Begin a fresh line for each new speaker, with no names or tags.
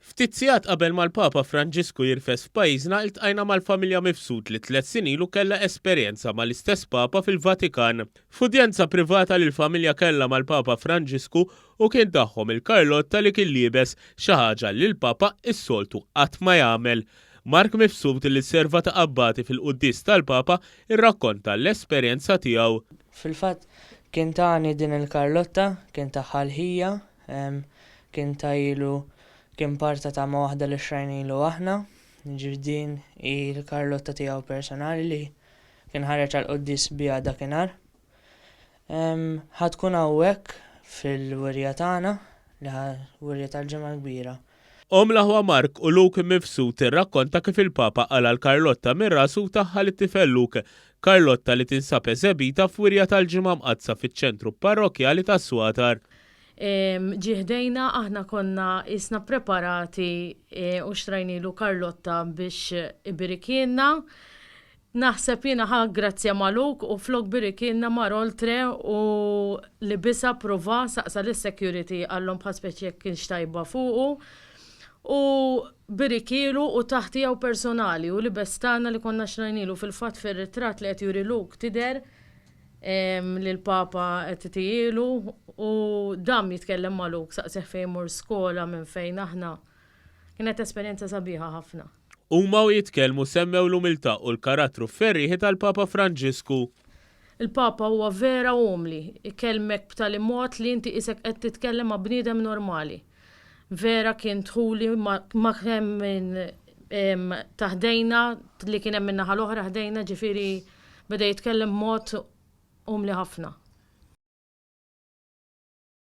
Ftit sigħat qabel ma l-Papa Franġisku jirfes f'pajjiżna iltqajna mal-familja Mifsud li tlett snin ilu kellha esperjenza mal-istess Papa fil-Vatikan. F'udjenza privata li l-familja kellha mal-Papa Franġisku u kien tagħhom il-karlotta li kien liebes, xi ħaġa li l-Papa s-soltu qatt ma jagħmel. Mark Mifsud li serva ta' abbati fil-quddies tal-Papa rrakkonta l-esperjenza tiegħu.
Fil-fatt kien tani din il-karlotta, kien tagħha l-ħija, Kien ta ilu kien parta ta' ma' waħda li xrajnilu aħna, jiġifieri din hi l-karlotta tiegħu personali li kien ħareġ għall-quddies biha dakinhar. Ħa tkun hawnhekk fil-wirja tagħna, li ħa wirja tal-Ġimgħa l-Kbira.
Omm l-aħwa Mark u Luke Mifsud tirrakkonta kif il-Papa qala' l-karlotta minn rasu u tagħha lit-tifel Luke, karlotta li tinsab eżebita f'wirja tal-Ġimgħa Mqaddsa fiċ-Ċentru Parrokkjali tas-Swatar.
Ġie ħdejna, aħna konna qisna ppreparati u xtrajnilu karlotta biex ibirikielna. Naħseb jiena ħa grazzja ma' Luke u flok birikielna mar oltre u libisha pprova, saqsa lis-security qallhom bħal speċi jekk kienx tajba fuqu u birikielu u tah tiegħu personali u libes tagħna li konna xtrajnilu. Fil-fatt fir-ritratt li qed juri Luke tidher li l-Papa qed itihielu u dam jitkellem ma' Luke saqsih fejn imur skola minn fejn aħna. Kienet esperjenza sabiħa ħafna.
Huma u jitkellmu semmew l-umiltà u l-karattru ferrieħi tal-Papa Franġisku.
Il-Papa huwa vera umli, ikellmek b'tali mod li inti qisek qed titkellem ma' bniedem normali. Vera kien dħuli ma' kemm minn ta' ħdejna li kien hemm min-naħa l-oħra ħdejna ġifieri beda jitkellem b'mod umli ħafna.